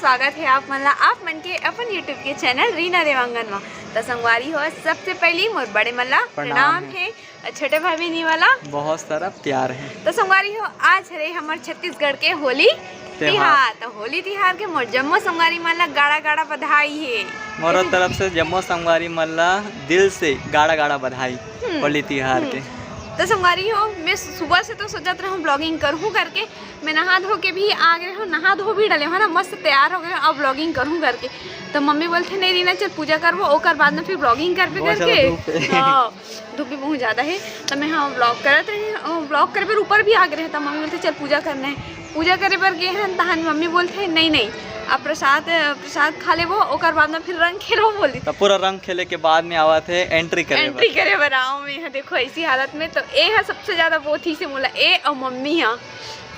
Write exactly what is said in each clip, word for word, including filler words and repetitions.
स्वागत हे आप मन ला, आप मन के अपन YouTube के चैनल रीना देवांगन मा। त संगवारी हो, सबसे पहली मोर बड़े मन ला प्रणाम प्रणाम हे। हे, अउ छोटे भाई बहिनी वाला बहुत सारा प्यार हे। त संगवारी हो, आज हरे हमर छत्तीसगढ़ के होली तिहार। तिहार। त होली तिहार के मोर जम्मो संगवारी मन ला गाड़ा गाड़ा बधाई हे। मोरो तरफ से जम्मो संगवारी मन ला दिल से गाड़ा गाड़ा बधाई हम्म, होली तिहार हम्म। के। त संगवारी हो, मैं सुबह से तो सोचत रहूं vlogging करहूं करके, मैं नहा धो के भी आ गए हूँ, नहा धो भी डले हूँ ना, मस्त तैयार हो गए हूँ, अब vlogging करूँ करके। तो मम्मी बोलथे, "नहीं रीना, चल पूजा करबो, ओकर बाद में फिर vlogging करबे," बहुत करके। ज्यादा धूप है। हाँ, धूप भी बहुत ज्यादा है। तो मैं हाँ vlog करत रही, vlog करे बर ऊपर भी आ गए रहे, तो मम्मी बोलथे, "चल पूजा करना है।" पूजा करे बर गए हैं, तहन मम्मी बोलथे, "नहीं नहीं, अब प्रसाद प्रसाद खा लेबो, ओकर बाद में फिर रंग खेलबो," बोली। तो पूरा रंग खेले के बाद में आवत है entry करे बर। Entry करे बर आओ में, यहाँ देखो ऐसी हालत में, तो ए हा सबसे ज्यादा बहुत ही से मोला, ए और मम्मी हा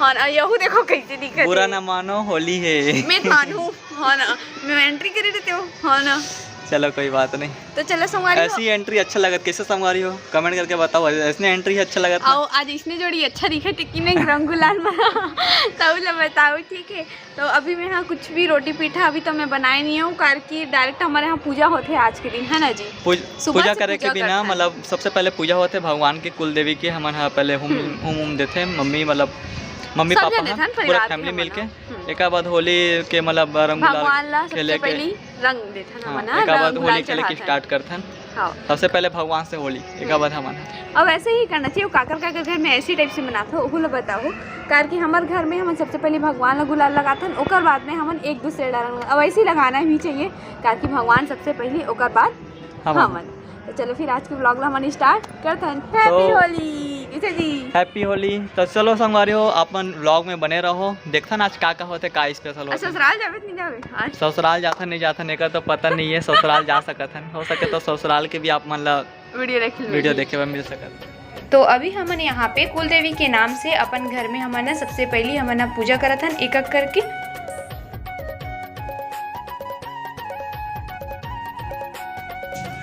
हाँ ना, यहू देखो कैसे दिखत बुरा हे। ना मानो, होली हे। मैं मानू, हाँ ना, मैं entry करे रहते हो, हाँ ना। चलो, कोई बात नहीं। तो चलो, संगवारी हो। ऐसी entry अच्छा लगत, कैसे संगवारी हो? Comment करके बताओ, ऐसने entry ही अच्छा लगत ना? आओ, आज इसने जोड़ी अच्छा दिखत हे कि नहीं, रंग गुलाल में? तब ला बताओ, ठीक है। तो अभी मैं यहाँ कुछ भी रोटी पीठा अभी तो मैं बनाए नहीं हूँ, कार कि direct हमारे यहाँ पूजा होते है आज के दिन, है ना जी? पूज-, सुबह पूजा से करे के पूजा बिना, करथन। मतलब, सबसे पहले पूजा होथे भगवान के, कुल देवी के। हमन ह पहले हुम, हम्म। हुम, हुम देथे, मम्मी, मतलब, मम्मी, सब पापा जन ह, देथन, पूरा परिवार के family हमन मिलके। ह। हम्म। एकर बाद होली के, मतलब, रंग गुलाल भगवान ला खेले सबसे के। पहली रंग देथन हाँ, हमन ह, एकर बाद रंग होली गुलाल खेले के चढ़ाथन। Start करथन। हाँ। सबसे पहले भगवान से होली, एकर हम्म। बाद हमन ह। और वैसे ही करना चाहिए, काकर काकर घर में ऐसी type से मनाथो, ओहू ला बताओ। कार कि हमर घर में हमन सबसे पहले भगवान ला गुलाल लगाथन, ओकर बाद में हमन एक दूसरे ला रंग, और ऐसे ही लगाना भी चाहिए, कार कि भगवान सबसे पहले, ओकर बाद हमन। हमन। तो चलो फिर आज के vlog ला हमन start करथन। Happy तो होली, कैसे जी? Happy होली। तो चलो संगवारी हो, आप मन vlog में बने रहो, देखथन आज का का होथे, का special होथे। ससुराल जावे कि नहीं जावे आज? ससुराल जाथन नहीं जाथन, एकर तो पता नहीं है, ससुराल जा सकत हन, हो सके तो ससुराल के भी आप मन ला video देखे ला video मिलही। देखे बर मिल सकत। तो अभी हमन यहाँ पे कुल देवी के नाम से अपन घर में हमन ह सबसे पहली हमन ह पूजा करत हन एक एक करके।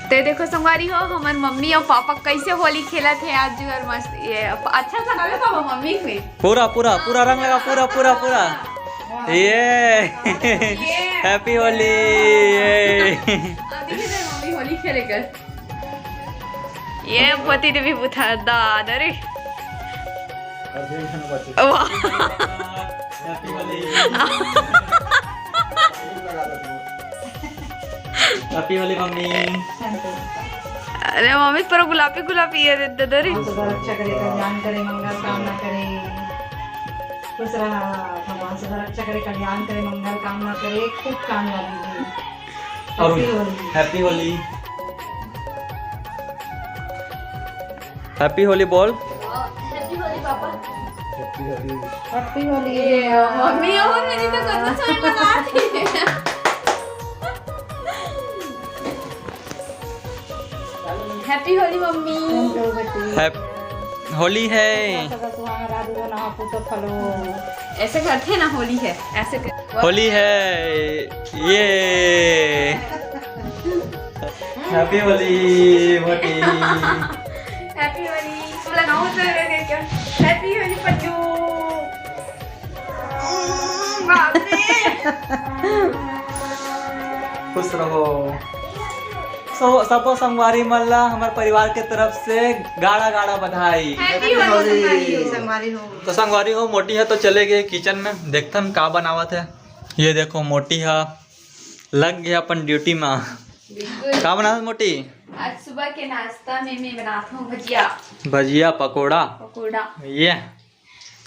ते देखो संगवारी हो, हमर मम्मी और पापा कैसे होली खेलत हे आज जुअर मस्त। ये अच्छा सा लगे पापा मम्मी के। पूरा, पूरा, पूरा रंग लगा, पूरा, पूरा, पूरा। ये। ये। Happy होली। ये। अब देखिए तेरे मम्मी होली खेले कर। ये पति देवी बुथा दादा रे। वाह। Happy Holi. Happy Holi mummy. अरे मम्मी, पूरा गुलाबी गुलाबी है रे दादा रे। भगवान सदा रक्षा करे, कल्याण करे, मंगल कामना करे। खुश रहा, भगवान सदा रक्षा करे, कल्याण करे, मंगल कामना करे, खूब कामयाबी दे। और Happy Holi. Happy Holi. Happy Holi बोल। Happy Holi papa. Happy Holi. Happy Holi. ये मम्मी और मेरी तो कौन सा बना रही है? Happy Holi mummy. Happy Holi है। सदा सुहागन रहा, दूनो नवा पूत फलो। ऐसे करते हैं ना, होली है, ऐसे कर। होली है, ये। Happy होली, मोटी। Happy होली। तुम लगाओ तो क्या? Happy होली पन्नू। बाप रे। खुश रहो। So, सबो संगवारी मन ला हमर परिवार के तरफ से गाड़ा गाड़ा बधाई। Happy होली संगवारी हो। संगवारी हो। तो संगवारी हो, मोटी है तो चले गए kitchen में, देखथन का बनावत है। ये देखो मोटी है लग गया अपन duty में। बिल्कुल। का बनावत मोटी? आज सुबह के नाश्ता में मैं बनात हूँ भजिया। भजिया, पकोड़ा। पकोड़ा। ये।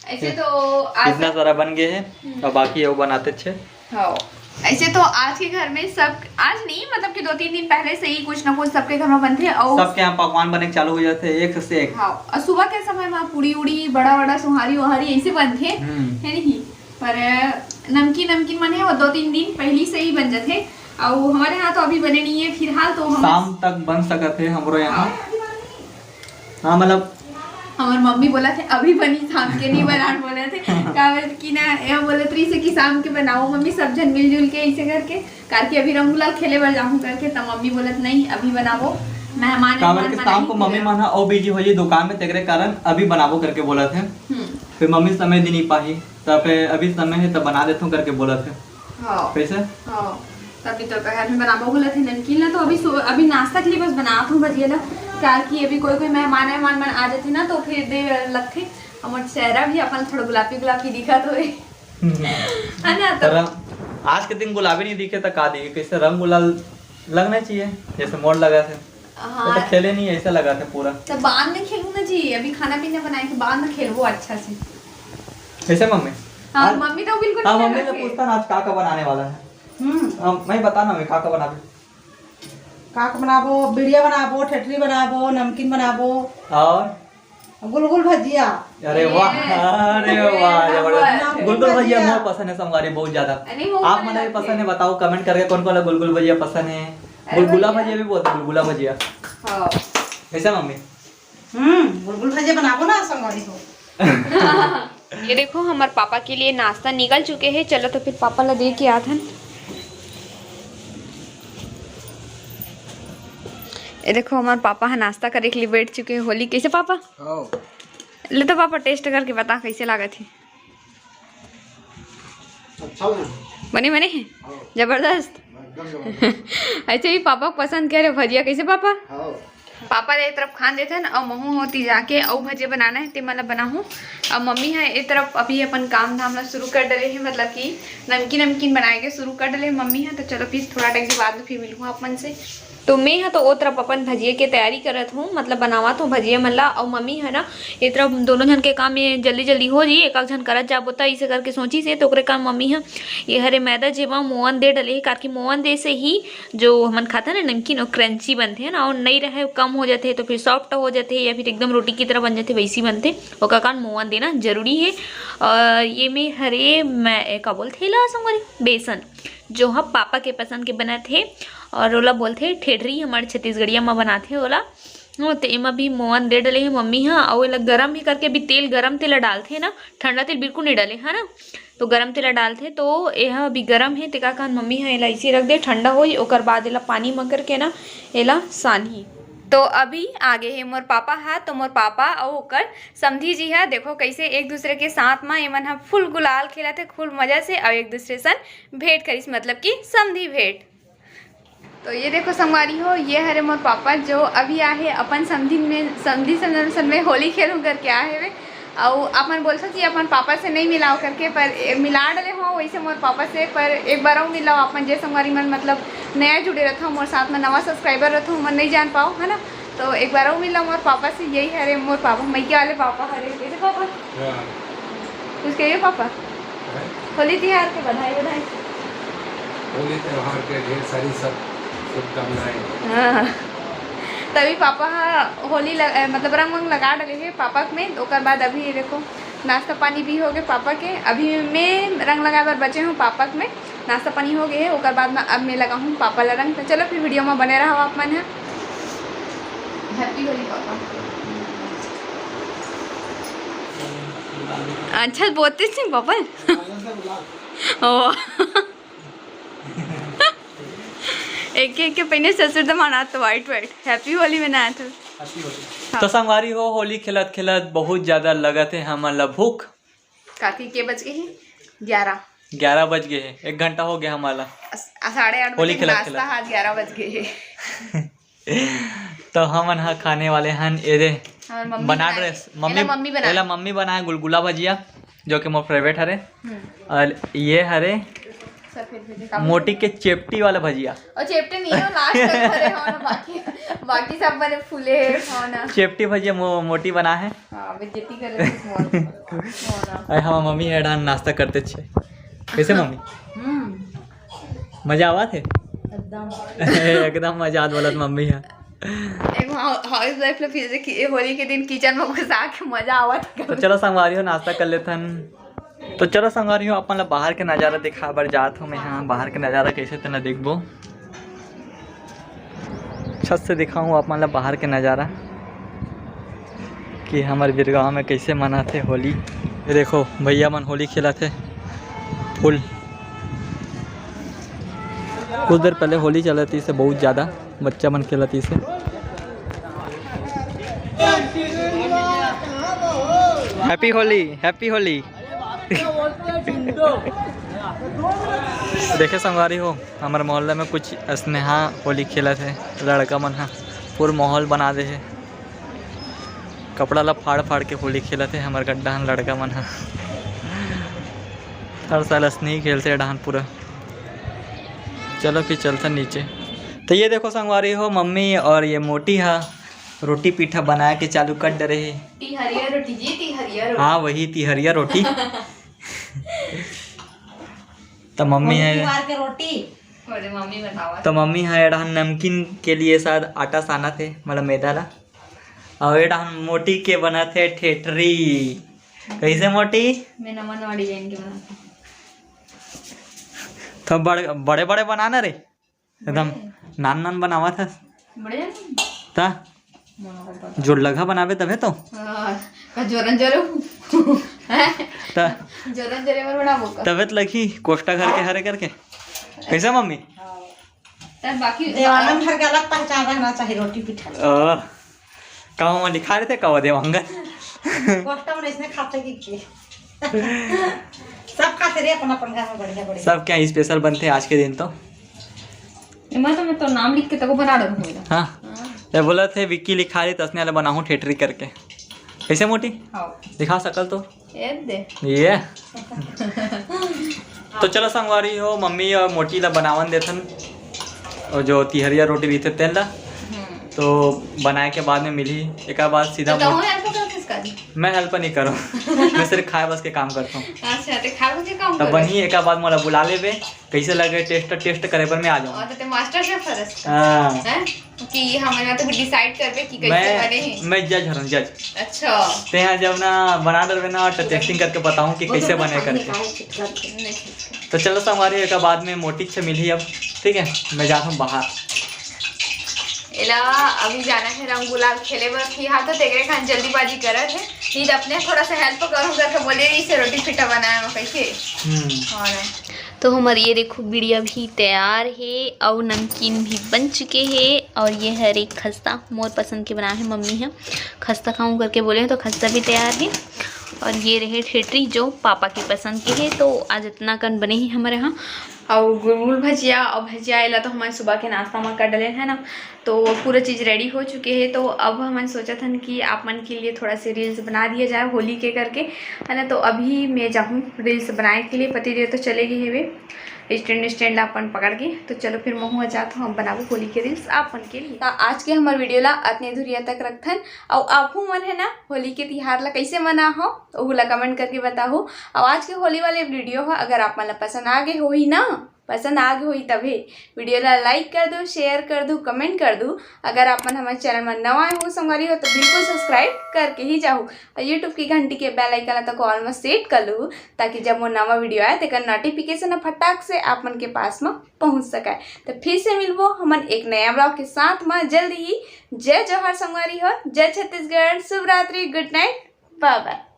ऐसे तो आज इतना सारा बन गए है, हम्म। और बाकी वो बनाते छे। हाँ। ऐसे तो आज के घर में सब, आज नहीं, मतलब कि दो तीन दिन पहले से ही कुछ ना कुछ सबके घर में बनथे। और सबके यहाँ पकवान बने के चालू हो जाते हैं, एक से एक। हाँ, और सुबह के समय में पूड़ी उड़ी, बड़ा बड़ा, सोहारी वोहारी ऐसे बनथे, हम्म। है नहीं? पर नमकीन, नमकीन मन है, वो दो तीन दिन पहली से ही बन जाथे। और हमारे यहाँ तो अभी बने नहीं है फिलहाल, तो हम शाम तक बन सकत है हमरो यहाँ। हाँ। हाँ, मतलब हमर मम्मी बोलत हे, "अभी बनी, शाम के नहीं बनान," बोलत हे। काबर कि ना, ये बोलत रहिस हे कि शाम के बनाओ मम्मी, सब झन मिलजुल के ऐसे करके, करके अभी रंग गुलाल खेले बर जाहूँ करके, त मम्मी बोलत, "नहीं, अभी बनाओ, मेहमान काबर वेहमान के मन शाम आही को फिर।" मम्मी मन ह अउ busy हो जाही दुकान में, तेकरे कारण अभी बनाबो करके बोलत हे। हम्म। फिर मम्मी समय दे नहीं पाही, त फिर अभी समय हे त बना देथों करके बोलत हे। हाँ। कैसे? हाँ। तभी तो घर में बनाबो बोलत हे नमकीन ला, तो अभी सु-, अभी नाश्ता के लिए बस बनात हूँ भजिया ला, ताकि अभी कोई कोई मेहमान वेहमान मन आ जाथे ना, तो फिर देर लगथे। हमर चेहरा भी अपन थोड़ा गुलाबी गुलाबी दिखत होए। है ना? तो रंग, आज के दिन गुलाबी नहीं दिखे तो का दिखे? कैसे रंग गुलाल लगना चाहिए, जैसे मोर लगा थे। हाँ। तो खेले नहीं, ऐसा लगा था पूरा। तो बाद में खेलू ना जी, अभी खाना पीना बनाए के बाद में खेलबो अच्छा से। कैसे मम्मी? हाँ, आज मम्मी तो बिल्कुल हाँ, नहीं मम्मी लगा तो थे। पूछता ना, आज का का बनाने वाला है? हम्म। हाँ, मैं बता ना, मैं का का बनाबे। का का बनाबो, बिड़िया बनाबो, ठेठरी बनाबो, नमकीन बनाबो। और? गुलगुल भजिया। अरे वाह, ये अरे वाह, नंबर। जबरदस्त। गुलगुल भजिया भजिया। मोर पसंद है संगवारी, बहुत ज्यादा। अरे, वो आप वाला मन भी लगते पसंद है, हैं। बताओ comment करके कौन कौन ला गुलगुल भजिया पसंद है। अरे गुलगुला भैया। भजिया भी बोलते, गुलगुला भजिया। हाँ। कैसा मम्मी? हम्म, गुलगुल भजिया बनाबो ना संगवारी हो। ये देखो, हमारे पापा के लिए नाश्ता निकल चुके हैं। चलो तो फिर पापा ला दे के आथन। ये देखो, हमारे पापा है नाश्ता करे के लिए बैठ चुके हैं। होली कैसे पापा? हाँ। ले तो पापा, taste करके बता कैसे लागत हे। अच्छा बना। बने, बने? हाँ। जबरदस्त। एकदम जबरदस्त। अच्छा, ये पापा पसंद करे भजिया, कैसे पापा? हाँ। पापा ले ए तरफ खान देथन, अउ महू होती जाके अउ भजिया बनाना है, ते मन ला बनाहूँ। अउ मम्मी ह ए तरफ अभी अपन काम धाम ला शुरू कर डरे हे, मतलब कि नमकीन, नमकीन बनाए के शुरू कर डरे हे मम्मी ह। तो चलो फिर थोड़ा टाइम के बाद में फिर मिलूँ आप मन से। तो मैं ह तो ओ तरफ अपन भजिया के तैयारी करत हूँ, मतलब बनावत हूँ भजिया मन ला। अउ मम्मी ह ना, ए तरफ दोनों झन के काम ये जल्दी जल्दी हो जी, एक आध झन करत जाबो त, इसे करके सोचिस हे। तो ओकरे काम मम्मी ह ये हरे मैदा जेमा मोवन दे डले हे, काकि मोवन दे से ही जो हमन खाथन ना नमकीन, वो crunchy बनथे ना, और नई रहे, कम हो जाथे तो फिर soft हो जाथे या फिर एकदम रोटी की तरह बन जाथे, वैसी बनथे। ओकर कारण मोवन देना जरूरी हे। और ये में हरे मैं, का बोलथे ला संगवारी, बेसन, जो ह पापा के पसंद के बनत हे, और ओला बोलथे ठेठरी, हमर छत्तीसगढ़िया म बनाथे ओला। हो, तो एमा भी मोवन दे डले हे मम्मी ह, अउ एला गरम ही करके, अभी तेल, गरम तेल डालथे ना, ठंडा तेल बिल्कुल नहीं डाले, है ना। तो गरम तेल डालथे, तो एहा अभी गरम हे, तेका कारण मम्मी ह एला इसे रख दे, ठंडा होई, ओकर बाद एला पानी म करके ना, एला सानही। तो अभी आगे हे मोर पापा ह, तो मोर पापा अउ ओकर समधी जी ह, देखो कैसे एक दूसरे के साथ म एमन ह full गुलाल खेलत हे, full मजा से, अउ एक दूसरे सन भेंट करिस, मतलब कि समधी भेंट। तो ये देखो संगवारी हो, ये हरे मोर पापा जो अभी आहे अपन समधी में, समधी समधन सन में होली खेलूं करके आहे वे। अउ अपन बोलथो कि अपन पापा से नहीं मिलाओ करके, पर ए, मिला डले हो वैसे मोर पापा से। पर एक बार अउ मिलाओ अपन, जे संगवारी मन मतलब नया जुड़े रहथो मोर साथ में, नवा subscriber रहथो, मन नहीं जान पाओ, है ना। तो एक बार अउ मिलाओ मोर पापा से। यही हरे मोर पापा, मैके वाले पापा हरे। कैसे पापा? हाँ। कुछ कहिए पापा। हैं? होली तिहार के बधाई, बधाई। होली त्योहार के ढेर सारी सब शुभकामनाएं। हाँ। तभी पापा ह होली लग-, अ, मतलब रंग वंग लगा डले हे पापा के में। ओकर बाद अभी ये देखो नाश्ता पानी भी हो गए पापा के। अभी मैं रंग लगाए बर बचे हूँ पापा के में। नाश्ता पानी हो गए हे, ओकर बाद में अब मैं लगाहूँ पापा ला रंग। तो चलो फिर video में बने रहो आप मन ह। Happy Holi papa. अच्छा बोलते थे पापा। ओ। एक एक के पहिने ससुर दमाना तो white white। Happy होली मनात हो। Happy होली। हाँ। तो संगवारी हो, होली खेलत खेलत बहुत ज्यादा लगत हे हमन ला भूख। काकी के बज गए हे? ग्यारह। ग्यारह बज गए हे, एक घंटा हो गया हमन ला। अस-, आ, साढ़े आठ होली बजे खेलत नाश्ता खेलत। आज ग्यारह बज गए हे। तो हमन ह खाने वाले हन एदे हमर मम्मी बनाए बनाए। ड्रेस, मम्मी, एला मम्मी बनाए। एला मम्मी बनाए गुलगुला भजिया, जो कि मोर favourite हरे। हम्म। और ये हरे सफेद भजिया का मोटी बोलथे? के चेपटी वाला भजिया। और चेपटी नहीं है, last तक भरे हो ना, बाकी, बाकी सब बने फूले हो ना। चेपटी भजिया मो-, मोटी बना है। हाँ, बेइज्जती कर रहे थे मोर। हो ना। अरे हमर मम्मी है डान नाश्ता करते छे। कैसे मम्मी? हम्म। मजा आवत हे? एकदम। एकदम मजा आवत बोलत मम्मी है। एक हाउ-, housewife ला फिर से कि-, होली के दिन kitchen में घुसा के मजा आवत हे। तो चलो संगवारी हो, नाश्ता कर लेथन। तो चलो संगवारी हो, अपन ला बाहर के नजारा दिखा बर जात हूँ मैं। हाँ, बाहर के नजारा कैसे तेला देखबो। छत से दिखाऊँ आप मन ला बाहर के नजारा कि हमर बिरगांव में कैसे मनाथे होली। ये देखो भैया मन होली खेलत हे full। कुछ देर पहले होली चलत रहिसे, बहुत ज़्यादा बच्चा मन खेलत रहिसे। Happy Holi, happy Holi. देखे संगवारी हो, हमर मोहल्ला में कुछ स्नेहा होली खेलत हे, लड़का मन ह पूरा माहौल बना दे हे। कपड़ा ला फाड़ फाड़ के होली खेलत हे हमर गड्ढा हन लड़का मन ह। हर साल स्नेही खेलते डहान पूरा। चलो फिर चलथन नीचे। तो ये देखो संगवारी हो, मम्मी और ये मोटी हा रोटी पीठा बना के चालू कर डरे हे। तिहरिया रोटी जी, तिहरिया रोटी। हाँ, वही तिहरिया रोटी। तो मम्मी है, तिहार के रोटी। अरे मम्मी बतावा। तो मम्मी है एडहन नमकीन के लिए शायद आटा सानत हे, मतलब मैदा ला। और एडहन मोटी के बनत हे ठेठरी। कैसे मोटी? मैं नमन वाली जैन के बनाती हूँ। तो बड़-, बड़े बड़े बना ना रे, एकदम बड़े? नान नान बनावत हस। बड़े नहीं? ता? मना कर बता। जोर लगा बनाबे तभे तो। हाँ, का जोरन जोरो। हैं? ता? जोरन जोरे बर बनाबो का? तभे तो लगी कोष्टा घर के हरे करके। कैसा मम्मी? हाँ। तब बाकी देवानंद घर के अलग पहचान रहना चाहिए रोटी पीठा। ओह, कहूँ में लिखा रहे थे, कहो देवांगन। कोष्टा में इसने खाते की, की। सब खाते रहे अपन अपन घर में बढ़िया बढ़िया। सब क्या स्पेशल बनते हैं आज के दिन तो। एमा तो मैं तो नाम लिख के तको बना डालूं मेरा। हाँ। हाँ। ये बोला थे विक्की लिखा रही तसने वाला बनाऊं ठेठरी करके। कैसे मोटी? हाँ। दिखा सकल तो। ये दे। ये। तो चलो संगवारी हो, मम्मी और मोटी ला बनावन देथन, और जो तिहरिया रोटी रहिथे तेन ला। हम्म। तो बनाए के बाद में मिलही, एक बाद सीधा तो मोट- तहूँ help करथस का जी? मैं help नहीं करूँ। मैं सिर्फ खाए बस के काम करता हूँ। अच्छा, ते खाए बस के काम तब करथस? बनही, एक बाद मोला बुला लेबे, कैसे लगे टेस्ट, टेस्ट करे बर मैं आ जाऊँ। और तो ते master chef हरस का? हाँ। हैं? कि हमन तो decide करबे कि कैसे मैं, बने हे। मैं जज हरन, जज। अच्छा। ते यहाँ जब ना बना डरबे ना, तो टेस्टिंग करके बताऊँ कि वो तो कैसे अपने बने सामने करके। काहे चिट करके? नहीं, ठीक है। तो चलो संगवारी, एक बाद में मोटी से मिलही अब, ठीक है? मैं जाता हूँ बाहर। एला अभी जाना है रंग गुलाल खेले बर, फिलहाल तो तेकरे खान जल्दीबाजी करत है, नहीं तो अपने थोड़ा सा help करूँ करके बोले, इसे रोटी पीठा बनाए में कैसे। हम्म। और तो हमर ये देखो बिड़िया भी तैयार हे, अउ नमकीन भी बन चुके हे, और ये हर एक खस्ता मोर पसंद के बनाए हे मम्मी ह। खस्ता खाऊं करके बोले हे, तो खस्ता भी तैयार हे, और ये रहे ठेठरी जो पापा के पसंद के हे। तो आज इतना कन बने हे हमर यहाँ, अउ गुलगुल भजिया, अउ भजिया एला तो हमन सुबह के नाश्ता में कर डले है ना, तो पूरा चीज़ ready हो चुके हे। तो अब हमन सोचत हन कि आप मन के लिए थोड़ा से reels बना दिया जाए होली के करके, है ना। तो अभी मैं जाहूँ reels बनाए के लिए, पति देव तो चले गए हेवे stand stand ला अपन पकड़ के। तो चलो फिर महू जात हूँ, अब बनाबो होली के reels आप मन के लिए। तो आज के हमर video ला अतने धुरिया तक रखथन। अउ आपहू मन है ना होली के तिहार ला कैसे मना हो, ओहू ला comment करके बताहू। अउ आज के होली वाले video ह अगर आप मन ला पसंद आ गए होही ना, पसंद आ गए होही तभे video ला like कर दो, share कर दो, comment कर दो। अगर आप मन हमारे channel में नवा आए हो संगवारी हो तो बिल्कुल subscribe करके ही जाहू, और YouTube की घंटी के bell icon ला तको all में set कर लू, ताकि जब वो नवा video आए तेकर notification ह फटाक से आप मन के पास में पहुंच सके। तो फिर से मिलबो हमन एक नया vlog के साथ में जल्द ही। जय जोहार संगवारी हो, जय छत्तीसगढ़, शुभ रात्रि, good night, bye bye।